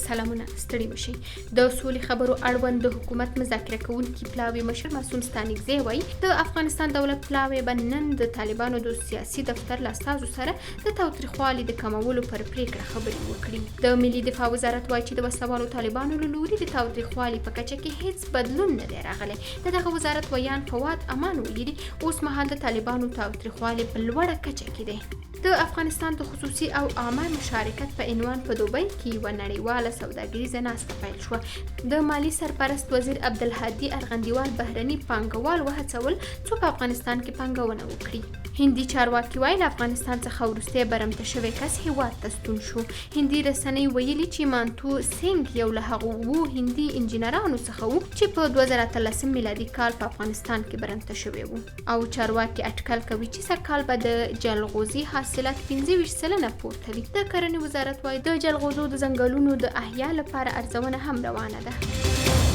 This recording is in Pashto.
سلامونه، ستړي مشي. د سولې خبرو اړوند د حکومت مذاکره کوونکي پلاوي مشر معصوم ستانکزی وایي، د افغانستان دولت پلاوی به نن د طالبانو د سیاسي دفتر له استازو سره د تاوتریخوالي د کمولو پر پرېکړه خبرې وکړي. د ملي دفاع وزارت وایي چې د وسلهوالو طالبانو له لوري د تاوتریخوالي په کچه کې هېڅ بدلون نه دی راغلی. د دغه وزارت ویاند فواد امان ویلي، اوس مهال د طالبانو تاوتریخوالی په لوړه کچه کې دی. د افغانستان د خصوصي او عامه مشارکت په عنوان په دوبۍ کې یوه نړیواله سوداګریزه ناسته پیل شوه. د مالي سرپرست وزیر عبدالهادي ارغندیوال بهرني پانګوال وهڅول څو په افغانستان کې پانګونه وکړي. هندي چارواکي وايي، له افغانستان څخه وروستی برمته شوی کس هېواد ته ستون شو. هندي رسنۍ ویلي چې مانتو سینګ یو له هغو اوو هندي انجینرانو څخه و چې په 2018 میلادي کال په افغانستان کې برمته شوی و. او چارواکي اټکل کوي چې سږکال به د جلغوزي حاصلات 25% پورته وي. د کرنې وزارت وايي، د جلغوزو د ځنګلونو د احیا لپاره ارزونه هم روانه ده.